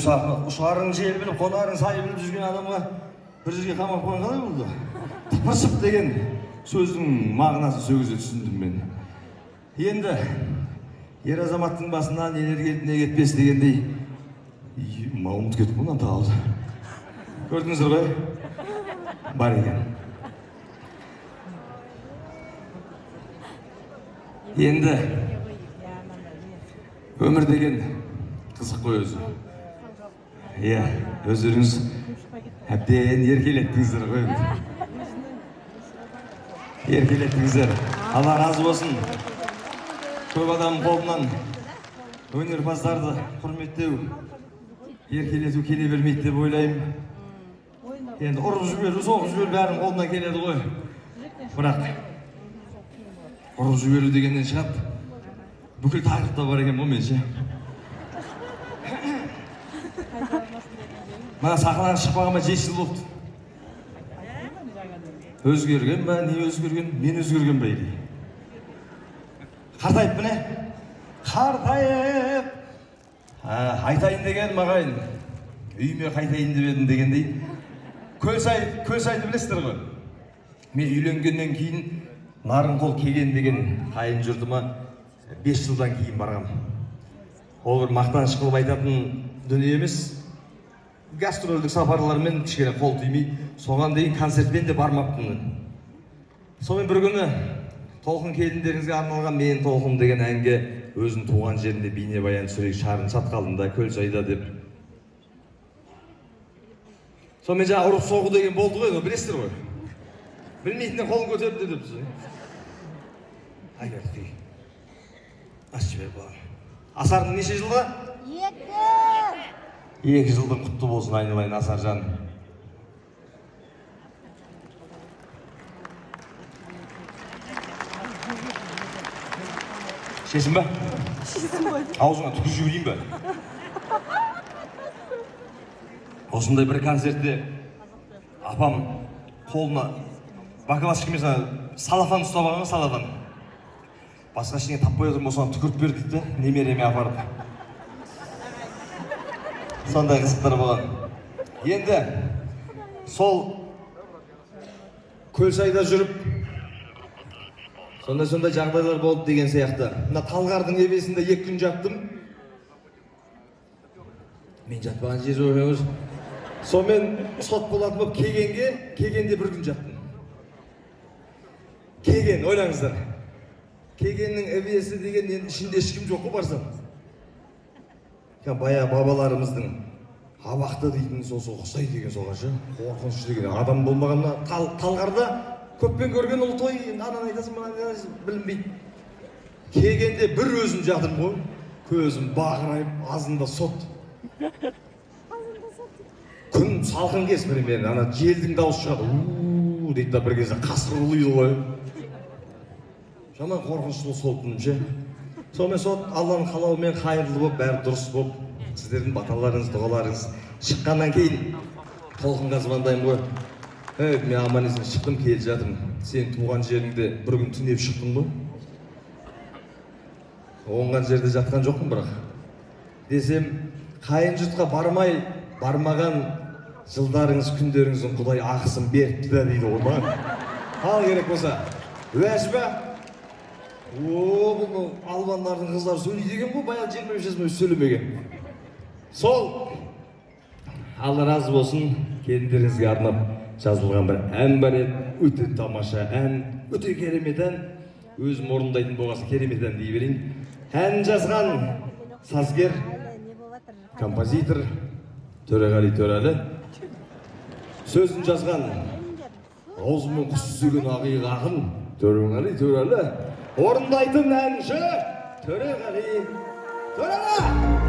Ұшарын жел біліп, қонарын сай біліп жүрген адамға бір жерге қамап қойған қалай болды? Тыпыршып деген сөздің мағынасын сол кезде түсіндім мен. Енді ер азаматтың басынан нелер келді, не кетпес дегендей, ұмытып кеттім ғой мынаны тағы. Көрдіңіздер ғой? Бар екен. Енді өмір деген қызық қой өзі. Иә, өздеріңіз әбден еркелеттіңіздер ғой. Еркелеттіңіздер. Алла разы болсын. Көп адам қолынан өнерпаздарды құрметтеу, еркелету келе бермейді деп ойлаймын. Енді ұрып жіберу, соғып жіберу бәрінің қолынан келеді ғой. Бірақ ұрып жіберу дегеннен шығады. Бүкіл тарихта бар екен ғой менше. Мына сахнаға шықпағаныма 7 жыл болыпты. Өзгерген ба, не өзгерген, мен өзгерген ба или? Қартайып міне? Қартайып! Айтайын деген мағайын, үйіме қайтайын деп едім дегендей. Көлсайды білесіздер ғой. Мен үйленгеннен кейін Нарынқол Кеген деген қайын жұртыма 5 жылдан кейін барғам. Ол бір мақтаныш қылып айтатын дүние емес. Гастрольдік сапарлармен кішкене қол тимей, соған дейін концертпен де бармаппын. Сонымен бір күні Толқын келіндеріңізге арналған Мен Толқын деген әнге өзінің туған жерінде бейнебаян түсірейік, Шарын Шатқалында, Көлсайда деп. Сонымен жаңа ұрып соғу деген болды ғой, білесіздер ғой. Білмейтіннен қолын көтерді деп. Әгер күй. Ас жібер балам. Асардың неше жылғы? 2. 2 жылдың құтты болсын айналайын Асаржан. Шешін ба? Шешін ғой. Аузыңа түкіріп жіберейін бе? Осындай бір концертте апам қолына баклажка емес, салафан ұстап алған, салафан. Басқа ештеңе таппай отырмын, осыған түкіріп бер дейді де, немереме апарып. Сондай қызықтар болған. Енді сол Көлсайда жүріп, сондай-сондай жағдайлар болды деген сияқты. Мына Талғардың ебесінде 2 күн жаттым. Мен жатпаған жер жоқ емес. Сонымен сот болатын болып Кегенде 1 күн жаттым. Кеген, ойлаңыздар. Кегеннің ебесі деген енді ішінде ешкім жоқ қой барсам. Баяғы бабаларымыздың абақты дейтін сол ұқсайды деген соған ше, қорқыныш деген адам болмағанына Талғарда көппен көрген ұлы той, енді ананы айтасың, мынаны айтасың, білінбейді. Келгенде бір өзім жатырмын ғой, көзім бақырайып, азында сот. Күн салқын кез примерно, ана желдің дауысы шығады, у дейді да бір кезде қасқыр ұлиды ғой. Жаман қорқынышты сол күнім ше. Сонымен сот Алланың қалауымен қайырлы болып, бәрі дұрыс болып, сіздердің баталарыңыз, дұғаларыңыз шыққаннан кейін Толқынға звондаймын ғой. Ей, мен аман есен шықтым, келе жатырмын. Сен туған жеріңде бір күн түнеп шықтың ғой. Оңған жерде жатқан жоқпын бірақ. Десем, қайын жұртқа бармай, бармаған жылдарыңыз, күндеріңіздің Құдай ақысын беріпті да дейді ғой маған. Ал керек болса, уәж ба? О, бұл албандардың қыздары сөйлейді екен ғой, баяғы 25 жасында сөйлемеген. Сол, Алла разы болсын, келіндеріңізге арнап жазылған бір ән бар еді. Өте тамаша ән, өте керемет ән. Өзім орындайтын болғасын керемет ән дей берейін. Ән жазған сазгер, композитор Төреғали Төрәлі. Сөзін жазған аузымен құс үзген ақиық ақын Төреғали Төрәлі. Орындайтын әнші Төреғали Төрәлі.